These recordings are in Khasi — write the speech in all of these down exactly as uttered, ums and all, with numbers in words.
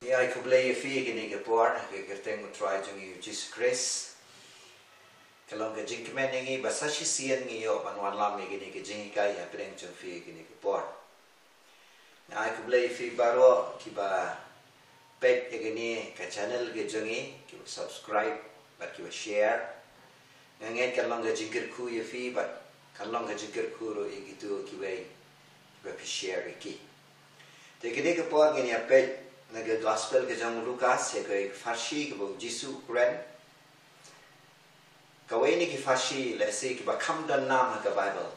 Ngi ai khublei ïa phi kine ki por ha ka kyrteng u Trai jong ngi u Jisu Khrist. Ka long ka jingkmen ïa ngi ba sa shisien ngi ïoh ban wanlam ïa kine ki jinghikai hapdeng jong phi kine ki por. Nga ai khublei ïa phi baroh kiba peit ïa kane ka channel ka jong ngi, kiba subscribe bad kiba share. Nga ngeit kan long ka jingkyrkhu ïa phi bad kan long ka jingkyrkhu ruh ïa kito kiwei kiba phi share ïa ki. Te kine ki por ngin ïa peit na ka gospel ka jong u Lukas, ïa ka pharshi kaba u Jisu u kren. Kawei na ki pharshi lehse kiba kham don nam ha ka Bible.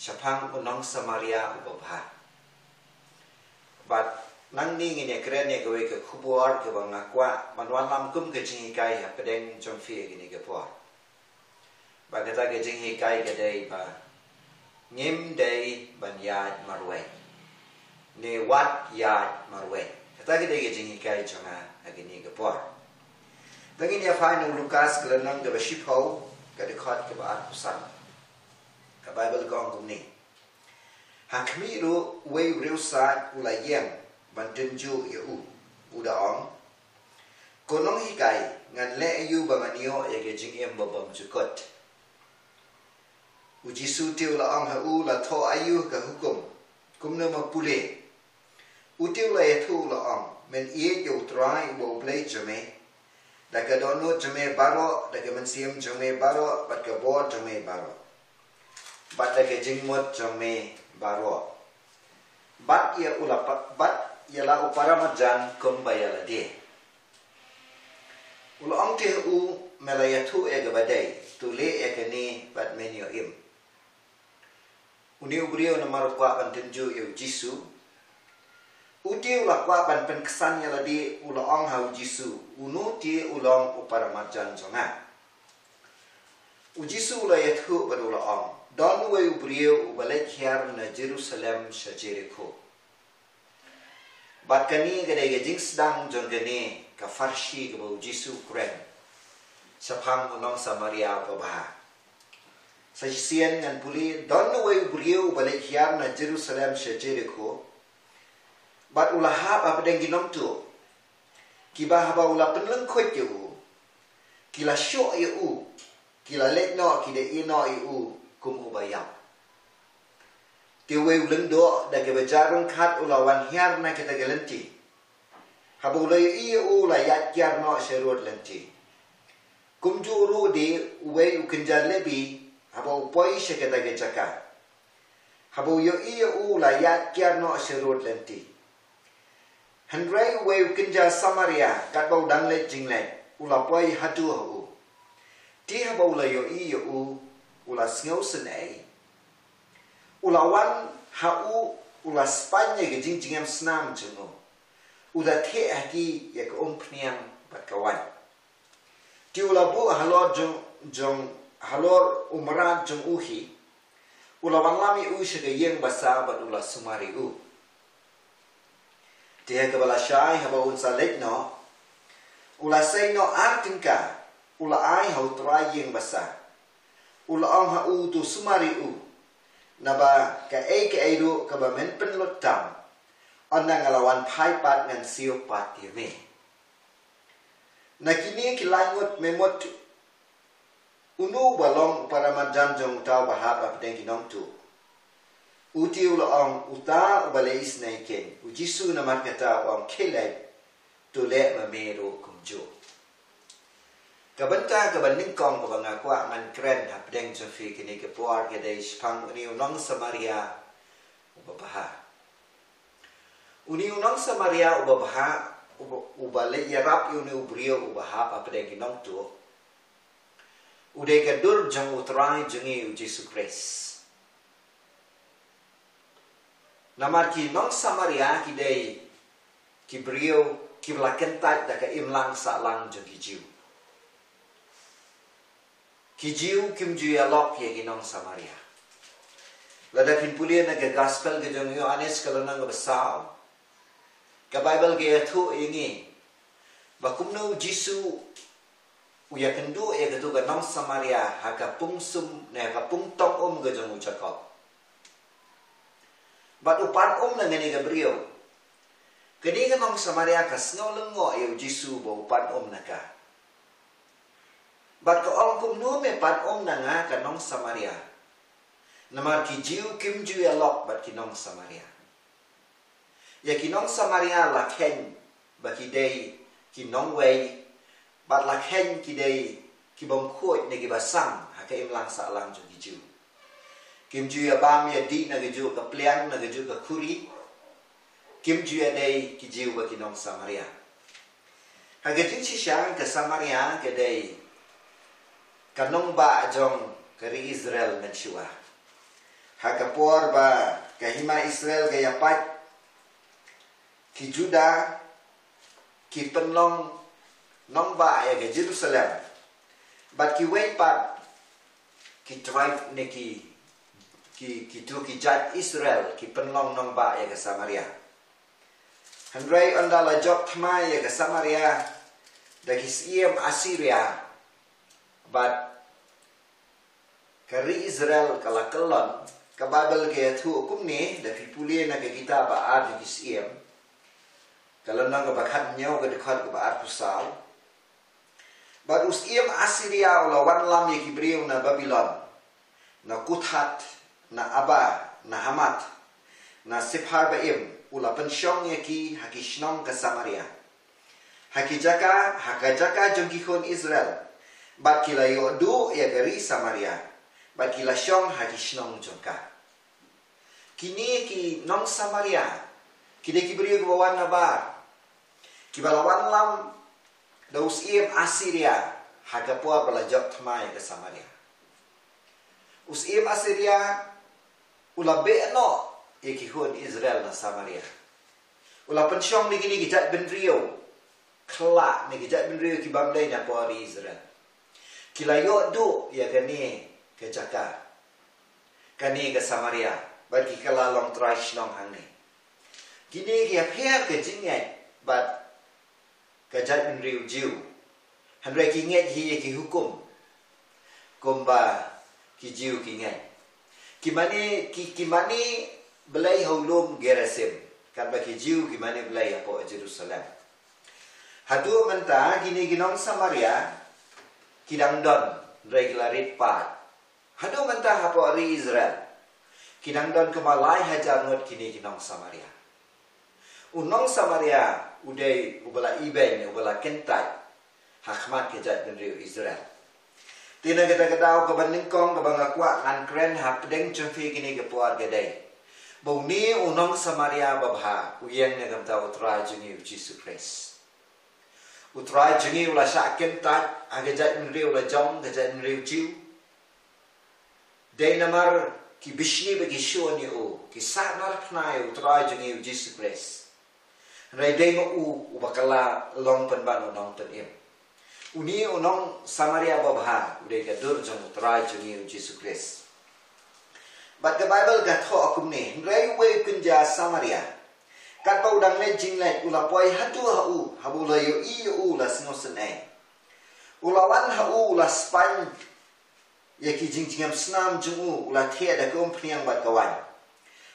Shaphang u nong Samaria uba bha. Bad nangne ngin ïa kren ïa kawei ka khubor kaba nga kwah ban wanlam kum ka jinghikai hapdeng jong phi ïa kine ki por. Ba kata ka jinghikai ka dei ba ngim dei ban ïaid marwei. Ne wat ïaid marwei. Kata ka dei ka jinghikai jong nga ha kine ki por. Te ngin ïa phai na u Lukas ka lynnong kaba shiphew, ka dkhot kaba arphew san. Ka Bible ka ong kumne. Ha khmih ruh uwei u riewsaid u la ïeng ban tynjuh ïa u. U da ong, Ko nonghikai, ngan leh aïu ba ngan ïoh ïa ka jingim ba bymjukut? U Jisu te u la ong ha u, La thoh aïu ha ka hukum? Kumno ma pule? U te u la ïathuh u la ong, Men ïeit ïa u Trai uba u Blei jong me da ka dohnud jong me baroh, da ka mynsiem jong me baroh, bad ka bor jong me baroh, bad da ka jingmut jong me baroh. Bad ïa u la pa-, bad ïa la u para marjan kumba ïa lade. U la ong te ha u, Me la ïathuh ïa kaba dei, to leh ïa kane bad men ïoh im. Une u briew namar u kwah ban tynjuh ïa u Jisu, u te u la kwah ban pynksan ïa lade, u la ong ha u Jisu, Uno te u long u para marjan jong nga? U Jisu u la ïathuh bad u la ong, Don uwei u briew uba leit hiar na Jerusalem sha Jerikho. Bad kane ka dei ka jingsdang jong kane ka pharshi kaba u Jisu u kren shaphang u nong Samaria uba bha. Sa shisien ngan pule, Don uwei u briew uba leit hiar na Jerusalem sha Jerikho. Bad u la hap hapdeng ki nongtuh, kiba haba u la pynlyngkhuit ïa u, ki la shoh ïa u, ki la leit noh, ki da ïeh noh ïa u kum uba ïap. Te uwei u lyngdoh da kaba jarum khat u la wan hiar na kata ka lynti. Haba u la ïohi ïa u, u la ïaid kiar noh sha rud lynti. Kumjuh ruh de uwei u kynja Lebi, haba u poi sha kata ka jaka, haba u ïohi ïa u, u la ïaid kiar noh sha rud lynti. Hynrei uwei u kynja Samaria, katba u dang leit jingleit, u la poi haduh ha u. Te haba u la ïohi ïa u, u la sngewsynei. U la wan ha u, u la spaiñ ïa ka jingjngem snam jong u. U la theh ha ki ïa ka umphniang bad ka waiñ. Te u la buh halor jong, jong, halor u mrad jong u hi. U la wanlam ïa u sha ka ïing basa bad u la sumar ïa u. Te ha kaba lashai, haba un sa leit noh, u la sei noh ar tyngka, u la ai ha u trai ïing basa. U la ong ha u, To sumar ïa u, naba kaei kaei ruh kaba men pynlut tam, ynda nga la wan phai pat ngan siew pat ïa me. Na kine ki lai ngut me mut, uno uba long u para marjan jong uta uba hap hapdeng ki nongtuh? U te u la ong, Uta uba la isynei kein. U Jisu namar kata u ong, Khie leit, to leh ma me ruh kumjuh. Ka bynta kaba nyngkong kaba nga kwah ngan kren hapdeng jong phi kine ki por ka dei shaphang une u nong Samaria uba bha. Une u nong Samaria uba bha, uba, uba leit ïarap ïa une u briew uba hap hapdeng ki nongtuh, u dei ka dur jong u Trai jong ngi u Jisu Khrist. Namar ki nong Samaria ki dei ki briew kiba la kyntait da ka imlang sahlang jong ki Jiw. Ki Jiw kim ju ïalok ïa ki nong Samaria. Lada phin pule na ka gospel ka jong u Ïoannis ka lynnong kaba saw, ka Baibl ka ïathuh ïa ngi ba kumno u Jisu u ïakynduh ïa katu ka nong Samaria ha ka pung sum ne ha ka pung tong um ka jong u Jakob. Bad u pan um na kane ka briew. Kane ka nong Samaria ka sngew lyngngoh ïa u Jisu ba u pan um na ka. Bad ka ong, kumno me pan um na nga ka nong Samaria? Namar ki Jiw kim ju ïalok bad ki nong Samaria. Ïa ki nong Samaria la kheiñ ba ki dei ki nongwei, bad la kheiñ ki dei ki bym khuid ne ki basang ha ka imlang sahlang jong ki Jiw. Kim ju ïa bam ïa dih na ka juh ka pliang, na ka juh ka khuri. Kim ju ïa dei ki Jiw bad ki nong Samaria. Ha ka jingshisha ka Samaria ka dei ka nongbah jong ka ri Israel mynshuwa. Ha ka por ba ka hima Israel ka ïapait, ki Juda ki pynlong nongbah ïa ka Jerusalem. Bad kiwei pat ki tribe ne ki, ki, kito ki jait Israel ki pynlong nongbah ïa ka Samaria. Hynrei ynda la jop thma ïa ka Samaria da ki syiem Assyria, bad ka ri Israel ka la kyllon. Ka Baibl ka ïathuh kumne, da phi pule na ka kitab Ba Ar jong ki Syiem, ka lynnong kaba khathynñiew, ka dkhot kaba arphew saw. Bad u syiem Assyria u la wanlam ïa ki briew na Babilon, na Kuthat, na Aba, na Hamath, na Sepharvaim, u la pynshong ïa ki ha ki shnong ka Samaria, ha ki jaka, ha ka jaka jong ki khun Israel. Bad ki la ïoh duh ïa ka ri Samaria, bad ki la shong ha ki shnong jong ka. Kine ki nong Samaria ki dei ki briew kiba wan na bar, kiba la wanlam da u syiem Assyria ha ka por ba la jop thma ïa ka Samaria. U syiem Assyria u la beh noh ïa ki khun Israel na Samaria. U la pynshong ïa kine ki jait bynriew khyllah, ne ki jait bynriew ki bym dei na pdeng Israel. Ki la ïoh duh ïa kane ka jaka, kane ka Samaria, bad ki kylla long trai shnong hangne. Kine ki ïapher ka jingngeit bad ka jaitbynriew Jiw. Hynrei ki ngeit hi ïa ki hukum kumba ki Jiw ki ngeit. Ki mane, ki, ki mane Blei ha u lum Gerisim, katba ki Jiw ki mane Blei hapoh Jerusalem. Haduh mynta kine ki nong Samaria ki dang don, hynrei ki la rit paid. Haduh mynta hapoh ri Israel ki dang don kumba lai hajar ngut kine ki nong Samaria. U nong Samaria u dei uba la ibeiñ, uba la kyntait ha khmat ka jaitbynriew Israel. Te na kata ka daw kaba nyngkong kaba nga kwah ngan kren hapdeng jong phi kine ki por ka dei ba une u nong Samaria babha u ïeng na ka bynta u Trai jong ngi u Jisu Khrist. U Trai jong ngi u la shah kyntait ha ka jaitbynriew la jong, ka jaitbynriew Jiw. Dei namar ki bishni bad ki shun ïa u, ki sahnarphna ïa u Trai jong ngi u Jisu Khrist. Hynrei dei ma u uba kylla long pynban u nongpynim. Une u nong Samaria babha u dei ka dur jong u Trai jong ngi u Jisu Khrist. Bad ka Baibl ka thoh kumne, hynrei uwei u kynja Samaria, katba u dang leit jingleit, u la poi haduh ha u, haba u la ïohi ïa u la sngewsynei. U la wan ha u, u la spaiñ ïa ki jingjngem snam jong u, u la thiah da ka umphniang bad ka waiñ.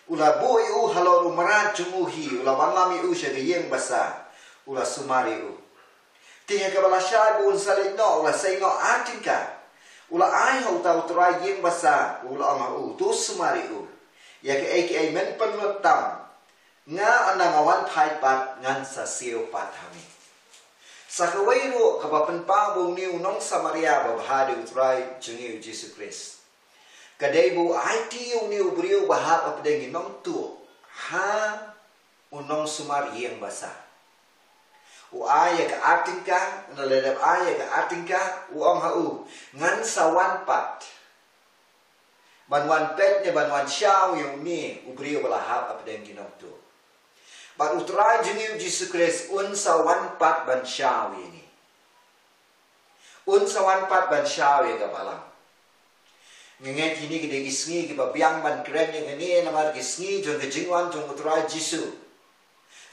U la buh ïa u halor u mrad jong u hi, u la wanlam ïa u sha ka ïing basa, u la sumar ïa u. Te ha kaba lashai ba un sa leit noh, u la sei noh ar tyngka. U la ai ha uta u trai ïing basa, u la ong ha u, to sumar ïa u. Ïa kaei kaei men pynlut tam, nga ynda nga wan phai pat ngan sa siew pat ha me. Sa kawei ruh kaba pynpaw ba une u nong Samaria babha dei u Trai jong ngi u Jisu Khrist, ka dei ba u aiti ïa une u briew ba hap hapdeng ki nongtuh ha u nongsumar ïing basa. U ai ïa ka ar tyngka, ynda la dep ai ïa ka ar tyngka, u ong ha u, ngan sa wan pat ban wan peit ne ban wan shaw ïa une u briew ba la hap hapdeng ki nongtuh. Bad u Trai jong ngi u Jisu Khrist un sa wan pat ban shaw ïa ngi. Un sa wan pat ban shaw ïa ka balang. Nga ngeit kine ki dei ki sngi kiba biang ban kren ïa kane namar ki sngi jong ka jingwan jong u Trai Jisu.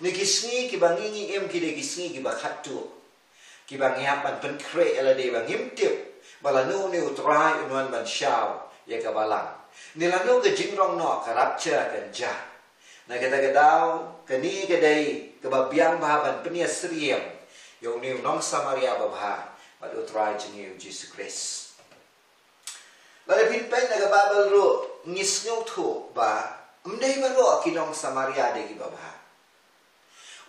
Ne ki sngi kiba ngi ngi im ki dei ki sngi kiba khatduh, kiba ngi hap ban pynkhreh ïa lade ba ngim tip ba lano une u Trai un wan ban shaw ïa ka balang, ne lano ka jingrong noh ka rapture kan jia. Na kata ka daw, kane ka dei kaba biang bha ban pynïasyriem ïa une u nong Samaria babha bad u Trai jong ngi u Jisu Khrist. Lada phin peit na ka Baibl ruh ngi sngewthuh ba ym dei baroh ki nong Samaria dei kiba bha.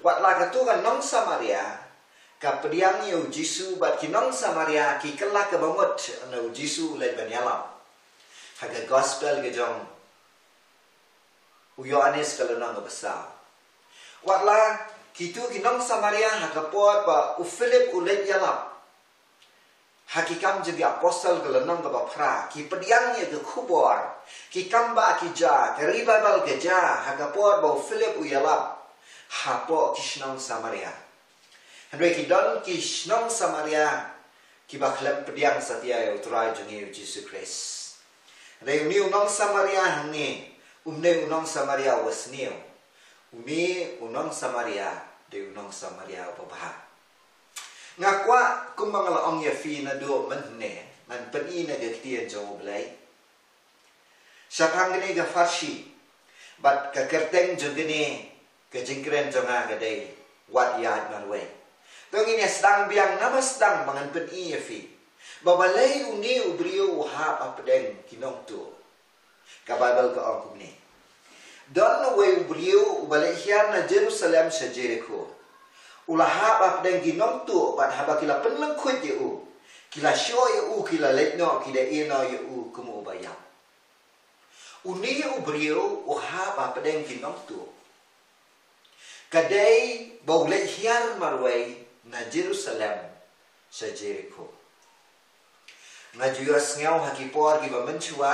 Wat la katu ka nong Samaria ka pdiang ïa u Jisu bad ki nong Samaria ki kylla kaba mut na u Jisu u leit ban ïalam. Ha ka gospel ka jong u Ïoannis ka lynnong kaba saw. Wat la kitu ki nong Samaria ha ka por ba u Philip u leit ïalam. Ha Ki Kam jong ki Apostol ka lynnong kaba phra, ki pdiang ïa ka khubor, ki kam ba ki ja, ka revival ka ja ha ka por ba u Philip u ïalap hapoh ki shnong Samaria. Hynrei ki don ki shnong Samaria kiba khlem pdiang satia ïa u Trai jong ngi u Jisu Khrist. Hynrei une u nong Samaria hangne um dei u nong Samaria uba sniew. Une u nong Samaria dei u nong Samaria uba bha. Nga kwah kumba nga la ong ïa phi naduh mynne, ngan pyni na ka ktien jong U Blei. Shaphang kane ka pharshi bad ka kyrteng jong kane ka jingkren jong nga ka dei Wat Ïaid Marwei. To ngin ïa sdang biang, namar sdang ba ngan pyni ïa phi ba balei une u briew u hap hapdeng ki nongtuh. Ka Baibl ka ong kumne. Don uwei u briew uba leit hiar na Jerusalem sha Jerikho. U la hap hapdeng ki nongtuh bad haba ki la pynlyngkhuit ïa u, ki la shoh ïa u, ki la leit noh, ki da ïeh noh ïa u kum uba ïap. Une u briew u hap hapdeng ki nongtuh ka dei ba u leit hiar marwei na Jerusalem sha Jerikho. Nga ju ïohsngew ha ki por kiba mynshuwa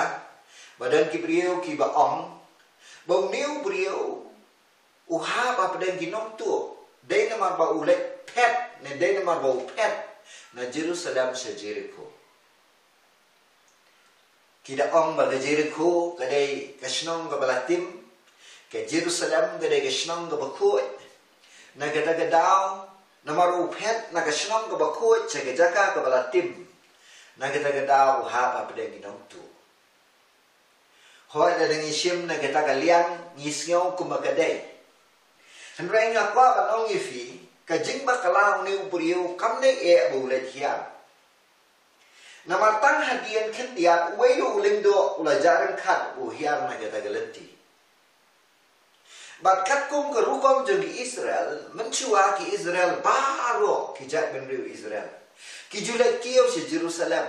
ba don ki briew kiba ong ba une u briew u hap hapdeng ki nongtuh dei namar ba u leit phet, ne dei namar ba u phet na Jerusalem sha Jerikho. Ki da ong ba ka Jerikho ka dei ka shnong kaba la tim, ka Jerusalem ka dei ka shnong kaba khuid. Na kata ka daw, namar u phet na ka shnong kaba khuid sha ka jaka kaba la tim, na kata ka daw u hap hapdeng ki nongtuh. Hooid, lada ngi shim na kata ka liang ngi sngew kumba ka dei. Hynrei nga kwah ban ong ïa phi, ka jingbakla une u briew kam dei eh ba u leit hiar. Namar tang hadien khyndiat uwei u lyngdoh u la jah ryngkat u hiar na kata ka lynti. Bad katkum ka rukom jong ki Israel, mynshuwa ki Israel baroh, ki jaitbynriew Israel, ki ju leit kiew sha Jerusalem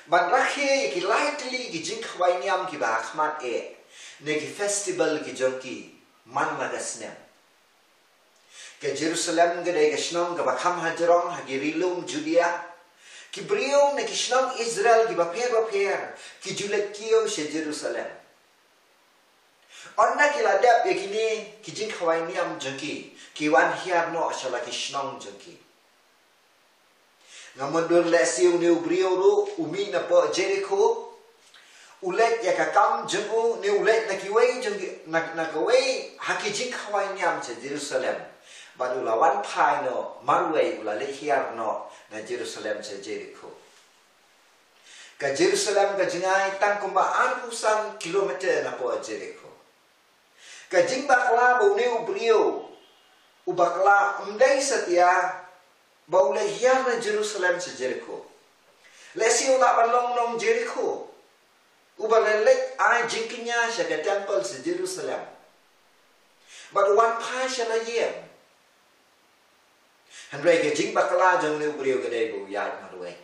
ban rakhe ïa ki lai tylli ki jingkhawai niam kiba ha khmat eh, ne ki festival ki jong ki man la ka snem. Ka Jerusalem ka dei ka shnong kaba kham hajrong ha ki ri lum Judea. Ki briew na ki shnong Israel kiba pher bapher ki ju leit kiew sha Jerusalem. Ynda ki la dep ïa kine ki jingkhawai niam jong ki, ki wan hiar noh sha la ki shnong jong ki. Nga mutdur lehse une u briew ruh u mih napoh Jerikho, u leit ïa ka kam jong u, ne u leit na kiwei jong ki, na, na kawei ha ki jingkhawai niam sha Jerusalem. Bad u la wan phai noh marwei, u la leit hiar noh na Jerusalem sha Jerikho. Ka Jerusalem ka jngai tang kumba arphew san kilometer napoh Jerikho. Ka jingbakla ba une u briew u bakla ym dei satia ba u leit hiar na Jerusalem sha Jerikho. Lehse u lah ban long nong Jerikho uba la leit ai jingkñia sha ka temple sha Jerusalem bad u wan phai sha la ïing. Hynrei ka jingbakla jong une u briew ka dei ba u ïaid marwei.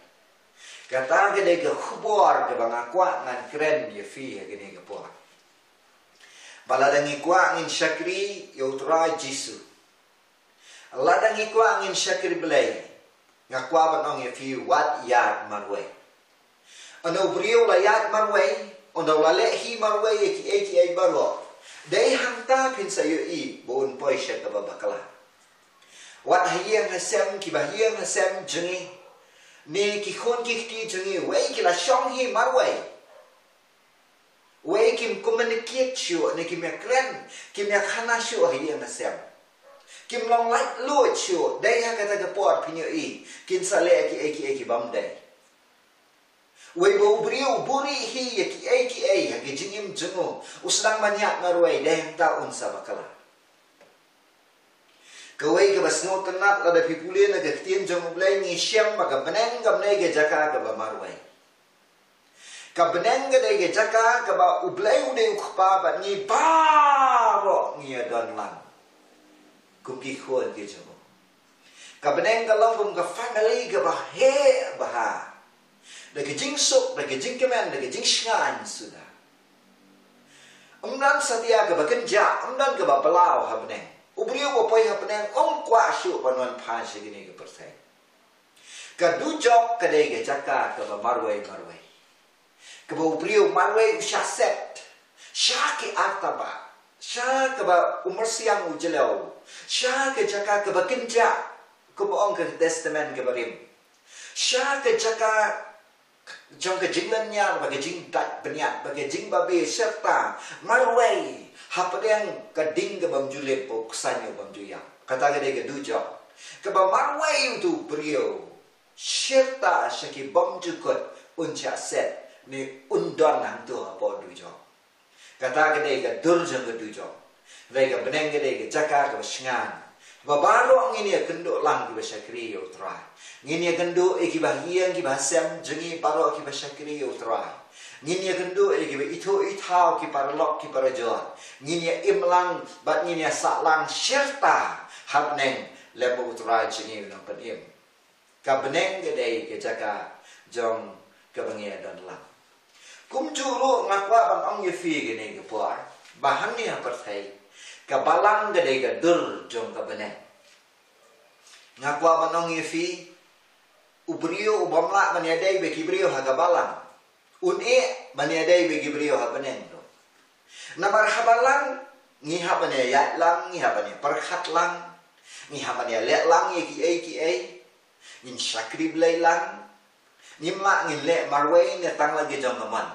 Kata ka dei ka khubor kaba nga kwah ngan kren ïa phi ha kane ka por. Ba lada ngi kwah ngin shakri ïa u Trai Jisu, lada ngi kwah ngin shakri Blei, nga kwah ban ong ïa phi, wat ïaid marwei. Ynda u briew u la ïaid marwei, ynda u la leh hi marwei ïa kiei kiei baroh, dei hangta phin sa ïohi ba un poi sha kaba bakla. Wat ha ïing ha sem, kiba ha ïing ha sem jong ngi, ne ki khun ki kti jong ngi, wei ki la shong hi marwei. Wei kim communicate shuh, ne kim ïakren, kim ïakhana shuh ha ïing ha sem. Kim long laitluid shuh, dei ha kata ka por phin ïohi kin sa leh kiei kiei ki bym dei. Uwei ba u briew u buhrieh hi ïa kiei kiei ha ki jingim jong u, u sdang ban ïaid marwei, dei hangta un sa bakla. Kawei kaba sngewtynnat, lada phi pule na ka ktien jong U Blei, ngi shem ba ka bneng kam dei ka jaka kaba marwei. Ka bneng ka dei ka jaka kaba U Blei u dei u kpa bad ngi baroh ngi ïadon lang kum ki khun ki jong u. Ka bneng ka long kum ka family kaba heh bha, da ka jingsuk, da ka jingkmen, da ka jingshngaiñ suda. Ym don satia kaba kynjah, ym don kaba blah ha bneng. U briew uba poi ha bneng um kwah shuh ban wan phai sha kane ka pyrthei. Ka dujok ka dei ka jaka kaba marwei marwei, kaba u briew marwei u shah set sha ki artaba, sha kaba u myrsiang u jylliew, sha ka jaka kaba kynjah, kumba ong ka Testament kaba rim, sha ka jaka jong ka jinglynñiar bad ka jingdait bniat bad ka jingbabe, shirta marwei hapdeng ka ding ka bym ju lip bad u ksain u bym ju ïap. Kata ka dei ka dujok. Kaba marwei utu u briew, shirta sha ki bymjukut, un shah set ne un don hangto hapoh dujok. Kata ka dei ka dur jong ka dujok. Hynrei ka bneng ka dei ka jaka kaba shngaiñ, ba baroh ngin ïakynduh lang kiba shakri ïa U Trai. Ngin ïakynduh ïa kiba ha ïing kiba ha sem jong ngi, baroh kiba shakri ïa U Trai. Ngin ïakynduh ïa kiba ithuh ithaw, ki paralok ki parajor. Ngin ïa im lang bad ngin ïa sah lang shirta ha bneng lem bad U Trai jong ngi u nongpynim. Ka bneng ka dei ka jaka jong kaba ngi ïadon lang. Kumjuh ruh nga kwah ban ong ïa phi kane ka por, ba hangne ha pyrthei, ka balang ka dei ka dur jong ka bneng. Nga kwah ban ong ïa phi, u briew u bym lah ban ïadei bad ki briew ha ka balang, un eh ban ïadei bad ki briew ha bneng ruh. Namar ha balang ngi hap ban ïaid lang, ngi hap ban ïapyrkhat lang, ngi hap ban ïaleh lang ïa kiei kiei. Ngin shakri Blei lang, ngim lah ngin leh marwei ne tang la ki jong ka mon.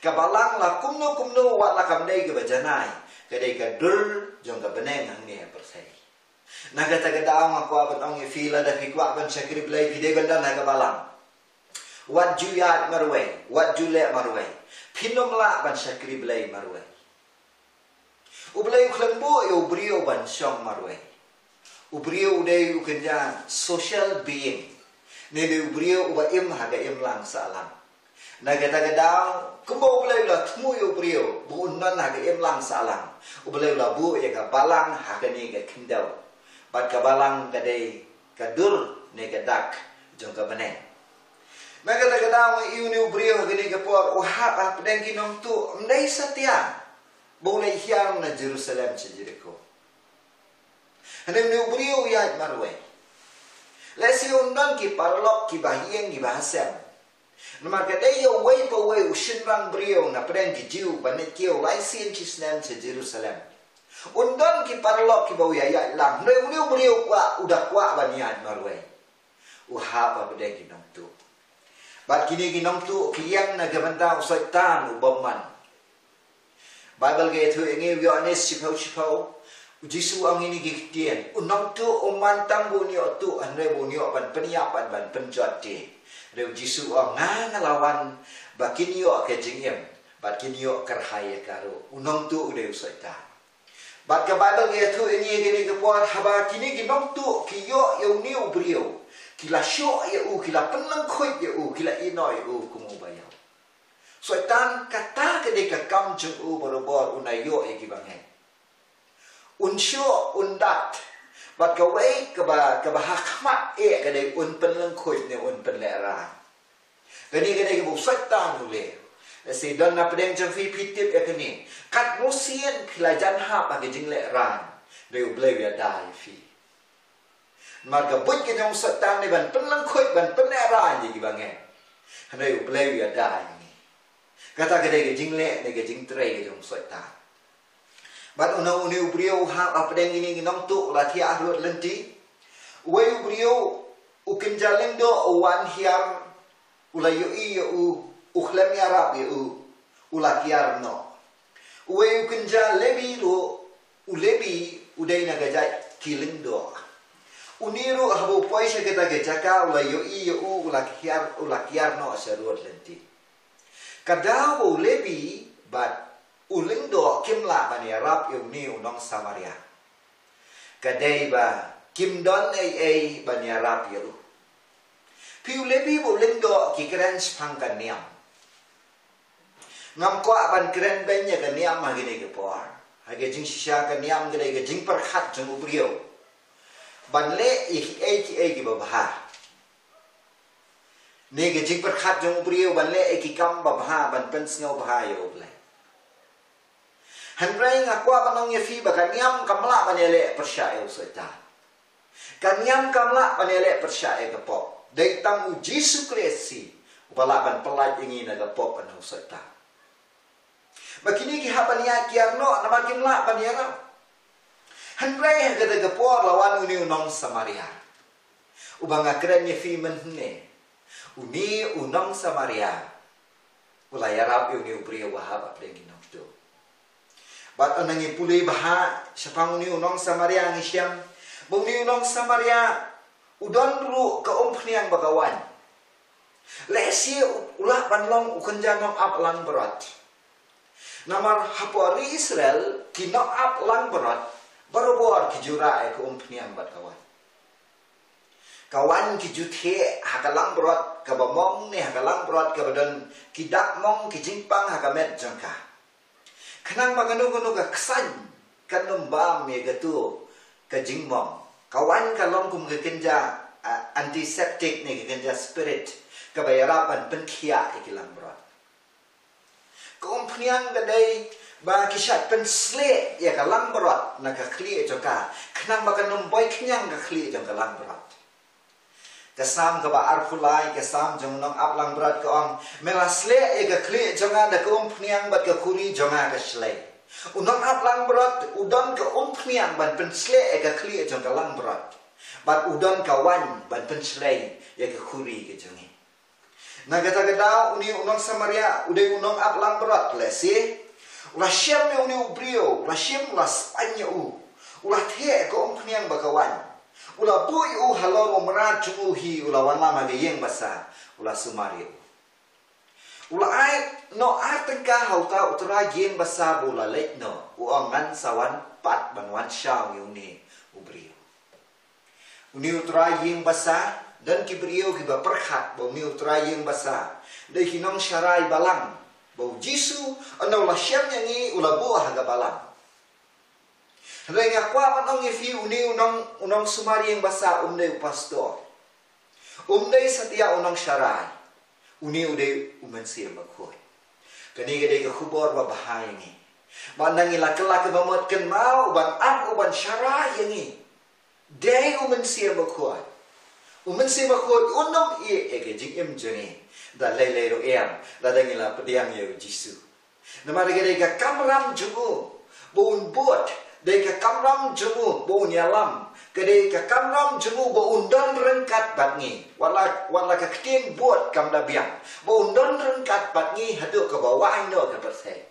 Ka balang la kumno kumno, wat la kam dei kaba janai, ka dei ka dur jong ka bneng hangne ha pyrthei. Na kata ka daw nga kwah ban ong ïa phi, lada phi kwah ban shakri Blei, phi dei ban don ha ka balang. Wat ju ïaid marwei, wat ju leh marwei, phin ym lah ban shakri Blei marwei. U Blei u khlem buh ïa u briew ban shong marwei. U briew u dei u kynja social being, ne dei u briew uba im ha ka imlang sahlang. Na kata ka daw, kumba U Blei u la thmu ïa u briew ba un don ha ka imlang sahlang, U Blei u la buh ïa ka balang ha kane ka khyndew. Bad ka balang ka dei ka dur ne ka dak jong ka bneng. Na kata ka daw nga ïohi une u briew ha kane ka por u hap hapdeng ki nongtuh, ym dei satia ba u leit hiar na Jerusalem sha Jeriko. Hynrei une u briew u ïaid marwei. Lehse un don ki paralok kiba ha ïing kiba ha sem. Namar ka dei ïa uwei pa uwei u shynrang briew na pdeng ki Jiw ban leit kiew lai sien shi snem sha Jerusalem. Un don ki paralok kiba u ïaid lang. Hynrei une u briew u kwah, u da kwah ban ïaid marwei. U hap hapdeng ki nongtuh. Bad kine ki nongtuh ki ïeng na ka bynta u Soitan u bymman. Baibl ka ïathuh ïa ngi, u Ïoannis shiphew shiphew, u Jisu u ong kine ki ktien: U nongtuh um man tang ba un ïoh tuh, hynrei ba un ïoh ban pynïap bad ban pynjot de. Hynrei u Jisu u ong, nga nga la wan ba kin ïoh ka jingim bad kin ïoh kyrhai ïa ka ruh. U nongtuh u dei u Soitan. Bad ka Baibl ka ïathuh ïa ngi ha kane ka por, haba kine ki nongtuh ki ïoh ïa une u briew, ki la shoh ïa u, ki la pynlyngkhuit ïa u, ki la ïehnoh ïa u kum uba ïap. Soitan, kata ka dei ka kam jong u barabor, un ïoh ïa kiba ngeit. Un shoh, un dat. Bad kawei kaba, kaba ha khmat eh ka dei un pynlyngkhuit ne un pynlehraiñ. Kane ka dei kaba u Soitan u leh. Lehse don na pdeng jong phi, phi tip ïa kane. Katno sien phi la jan hap ha ka jinglehraiñ, hynrei U Blei u ïada ïa phi. Namar ka buit ka jong u Soitan dei ban pynlyngkhuit, ban pynlehraiñ ïa kiba ngeit. Hynrei U Blei u ïada ïa ngi. Kata ka dei ka jingleh ne ka jingtrei ka jong u Soitan. Bad une, une u briew u hap hapdeng kine ki nongtuh, u la thiah harud lynti. Uwei u briew u kynja lyngdoh u wan hiar, u la ïohi ïa u, u khlem ïarap ïa u, u la kiar noh. Uwei u kynja Lebi ruh, u Lebi u dei na ka jait ki lyngdoh. Une ruh haba u poi sha kata ka jaka u la ïohi ïa u, u la kiar, u la kiar noh sha rud lynti. Ka daw ba u Lebi bad u lyngdoh kim lah ban ïarap ïa une u nong Samaria. Ka dei ba kim don ei ei ban ïarap ïa u. Phi, u Lebi bad u lyngdoh ki kren shaphang ka niam. Ngam kwah ban kren beiñ ïa ka niam ha kine ki por. Ha ka jingshisha ka niam ka dei ka jingpyrkhat jong u briew ban leh ïa kiei kiei kiba bha. Ne ka jingpyrkhat jong u briew ban leh ïa ki kam ba bha, ban pynsngewbha ïa U Blei. Hynrei nga kwah ban ong ïa phi ba ka niam kam lah ban ïaleh pyrshah ïa u Soitan. Ka niam kam lah ban ïaleh pyrshah ïa ka pop. Dei tang u Jisu Khrist hi uba lah ban pyllait ïa ngi na ka pop bad na u Soitan. Ba kine ki hap ban ïa kiar noh namar kim lah ban ïarap. Hynrei ha kata ka por la wan une u nong Samaria uba nga kren ïa phi mynhynne. Une u nong Samaria u la ïarap ïa une u briew uba hap hapdeng ki nongtuh. Bad ynda ngi pule bha shaphang une u nong Samaria ngi shem ba une u nong Samaria u don ruh ka umphniang ba ka waiñ. Lehse u lah ban long u kynja nongap langbrot. Namar hapoh ri Israel ki nongap langbrot barabor ki ju rah ïa ka umphniang bad ka waiñ. Ka waiñ ki ju theh ha ka langbrot kaba mong ne ha ka langbrot kaba don ki dak mong ki jingpang ha ka met jong ka. Khnang ba kano kano ka ksaiñ kan ym bam ïa kato ka jingmong. Ka waiñ ka long kum ka kynja, ah, antiseptic ne ka kynja spirit kaba ïarap ban pynkhiah ïa ki langbrot. Ka umphniang ka dei ba ki shait pynshlei ïa ka langbrot na ka khlieh jong ka khnang ba kan ym boi khñiang ka khlieh jong ka langbrot. Ka Salm kaba arphew lai, ka Salm jong u nongap langbrot ka ong, me la shlei ïa ka khlieh jong nga da ka umphniang bad ka khuri jong nga ka shlei. U nongap langbrot u don ka umphniang ban pynshlei ïa ka khlieh jong ka langbrot. Bad u don ka waiñ ban pynshlei ïa ka khuri ka jong ngi. Na kata ka daw une u nong Samaria u dei u nongap langbrot lehse. U la shem ïa une u briew, u la shem, u la span ïa u. U la theh ka umphniang bad ka waiñ. U la buh ïa u halor u mrad jong u hi, u la wanlam ha ka ïing basa, u la sumar ïa u. U la ai noh ar tyngka ha uta u trai ïing basa ba u la leit noh, u ong ngan sa wan pat ban wan shaw ïa une u briew. Une u trai ïing basa, don ki briew kiba pyrkhat ba une u trai ïing basa dei ki nongsharai balang, ba u Jisu ynda u la shem ïa ngi u la buh ha ka balang. Hynrei nga kwah ban ong ïa phi une u nong, u nongsumar ïing basa um dei u pastor. Um dei satia u nongsharai. Une u dei u Mynsiem Bakhuid. Kane ka dei ka khubor ba bha ïa ngi. Ba ynda ngi la kylla kaba mut kynmaw u ban ap u ban sharai ïa ngi. Dei u Mynsiem Bakhuid. U Mynsiem Bakhuid un ym ïeh ïa ka jingim jong ngi da lei lei ruh em, lada ngi la pdiang ïa u Jisu. Namar ka dei ka kamram jong u ba un bud, dei ka kamram jong u ba un ïalam, ka dei ka kamram jong u ba un don ryngkat bad ngi. Wat la, wat la ka ktien bud kam da biang, ba un don ryngkat bad ngi haduh kaba wai noh ka pyrthei.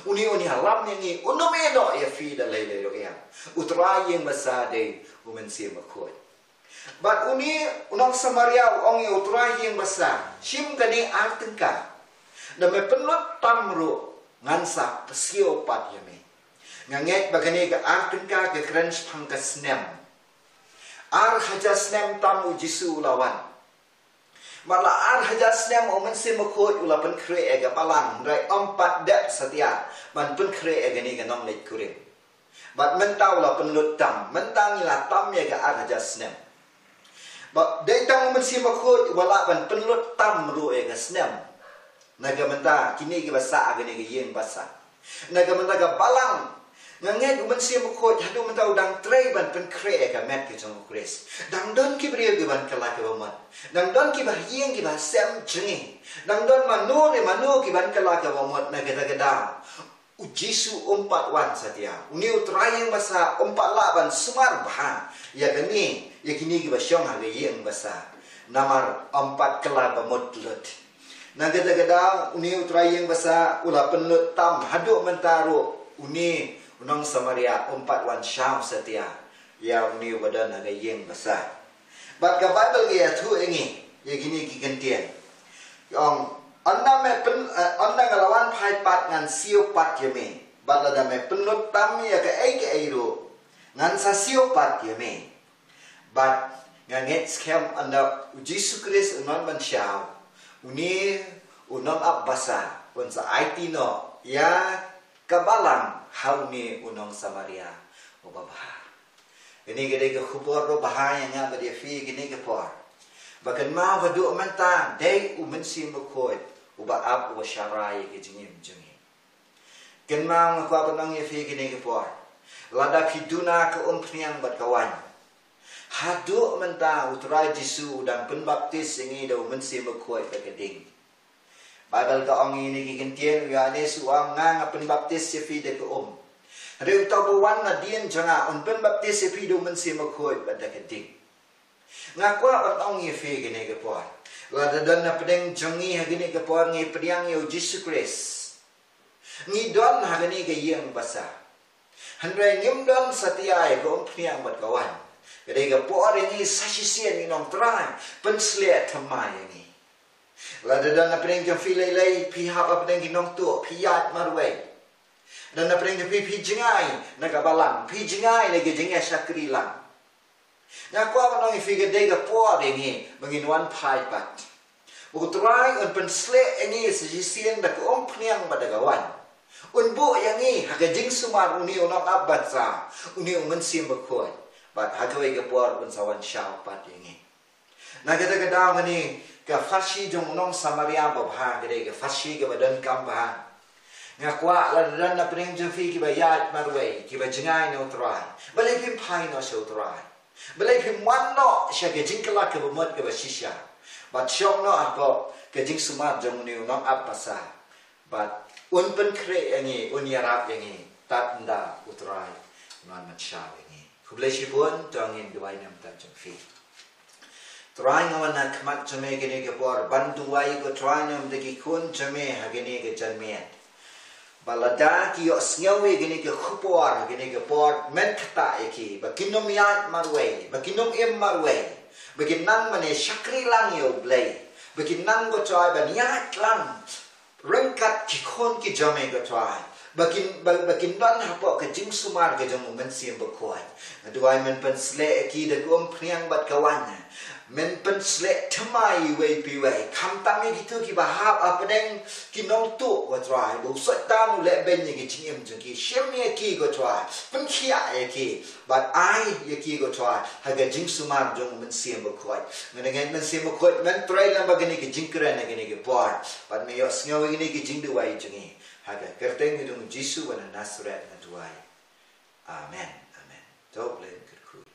Une un ïalam ïa ngi, un ym ïeh noh ïa phi da lei lei ruh em. U trai ïing basa dei u Mynsiem Bakhuid. Bad une u nong Samaria u ong ïa u trai ïing basa, shim kane ar tyngka. Da me pynlut tam ruh ngan sa pynsiew pat ïa me. Nga ngeit ba kane ka ar tyngka ka kren shaphang ka snem. Ar hajar snem tam u Jisu u la wan. Bad la ar hajar snem u Mynsiem Bakhuid u la pynkhreh ïa ka balang, hynrei ym pat dep satia ban pynkhreh ïa kane ka nongleit kurim. Bad mynta u la pynlut tam, mynta ngi la tam ïa ka ar hajar snem. Bad dei tang u Mynsiem Bakhuid uba lah ban pynlut tam ruh ïa ka snem. Na ka bynta kine kiba sah ha kane ka ïing basa, na ka bynta ka balang, nga ngeit u Mynsiem Bakhuid haduh mynta u dang trei ban pynkhreh ïa ka met ka jong u Khrist. Dang don ki briew kiban kylla kaba mut. Dang don kiba ha ïing kiba ha sem jong ngi. Dang don mano re mano kiban kylla kaba mut na kata ka daw. U Jisu um pat wan satia. Une u trai ïing basa um pat lah ban sumar bha ïa kane, ïa kine kiba shong ha ka ïing basa. Namar um pat kylla ba mut lut. Na kata ka daw une u trai ïing basa u la pynlut tam, haduh mynta ruh une u nong Samaria um pat wan shaw satia ïa une uba don ha ka ïing basa. Bad ka Baibl ka ïathuh ïa ngi ïa kine ki kyntien. Ong, ynda me pyn, eh, ynda nga la wan phai pat ngan siew pat ïa me. Bad lada me pynlut tam ïa kaei kaei ruh, ngan sa siew pat ïa me. Bad nga ngeit skhem ynda u Jisu Khrist un wan ban shaw, une u nongap basa un sa aiti noh ïa ka balang ha une u nong Samaria uba bha. Kane ka dei ka khubor ba bha ïa nga bad ïa phi kane ka por. Ba kynmaw haduh mynta dei u Mynsiem Bakhuid uba ap, uba sharai ïa ka jingim jong ngi. Kynmaw, nga kwah ban ong ïa phi kane ka por, lada phi duna ka umphniang bad ka waiñ, haduh mynta u Trai Jisu u dang pynbaptis ïa ngi da u Mynsiem Bakhuid bad ka ding. Baibl ka ong ïa ngi ki kyntien, u Ïoannis u ong, nga, nga pynbaptis ïa phi da ka um. Hynrei uta uba wan nadien jong nga un pynbaptis ïa phi da u Mynsiem Bakhuid bad da ka ding. Nga kwah ban ong ïa phi kane ka por, lada don na pdeng jong ngi ha kane ka por ngi pdiang ïa u Jisu Khrist, ngi don ha kane ka ïing basa, hynrei ngim don satia ïa ka umphniang bad ka waiñ, ka dei ka por ïa ngi sa shisien, ngi ong, Trai, pynshlei thymmai ïa ngi. Lada don na pdeng jong phi lei lei, phi hap ha pdeng ki nongtuh, phi ïaid marwei. Don na pdeng jong phi, phi jngai na ka balang, phi jngai na ka jingïashakri lang. Nga kwah ban ong ïa phi, ka dei ka por ïa ngi ba ngin wan phai pat. U Trai un pynshlei ïa ngi sa shisien da ka umphniang bad da ka waiñ. Un buh ïa ngi ha ka jingsumar une u nongap basa, une u Mynsiem Bakhuid. Bad ha kawei ka por un sa wan shaw pat ïa ngi. Na kata ka daw, kane ka pharshi jong u nong Samaria babha ka dei ka pharshi kaba donkam bha. Nga kwah lada don na pdeng jong phi kiba ïaid marwei, kiba jngai na u Trai, balei phim phai noh sha u Trai? Balei phim wan noh sha ka jingkylla kaba mut kaba shisha? Bad shong noh hapoh ka jingsumar jong une u nongap basa. Bad un pynkhreh ïa ngi, un ïarap ïa ngi, tad ynda u Trai un wan ban shaw ïa ngi. Khublei shibun, to ngin duwai namar jong phi. Trai, nga wan ha khmat jong me kane ka por ban duwai, ko Trai, namar ki khun jong me ha kane ka janmiet. Ba lada ki ïohsngew ïa kane ka khubor ha kane ka por, men ktah ïa ki ba kin ym ïaid marwei, ba kin ym im marwei, ba kin nang ban ïashakri lang ïa U Blei, ba kin nang, ko Trai, ban ïaid lang ryngkat ki khun ki jong me, ko Trai, ba kin, ba, ba kin don hapoh ka jingsumar ka jong u Mynsiem Bakhuid. Nga duwai men pynshlei ïa ki da ka umphniang bad ka waiñ. Men pynshlei thymmai iwei pa iwei, khamtam ïa kito kiba hap ha pdeng ki nongtuh, ko Trai, ba u Soitan u leh beiñ ïa ki jingim jong ki. Shim ïa ki, ko Trai, pynkhiah ïa ki. Bad ai ïa ki, ko Trai, ha ka jingsumar jong u Mynsiem Bakhuid. Nga ngeit, Mynsiem Bakhuid, men trei lem bad kane ka jingkren ha kane ka por. Bad men ïohsngew ïa kane ka jingduwai jong ngi. Ha ka kyrteng ka jong u Jisu uba na Nasareth nga duwai. Amen. Amen. To U Blei un kyrkhu.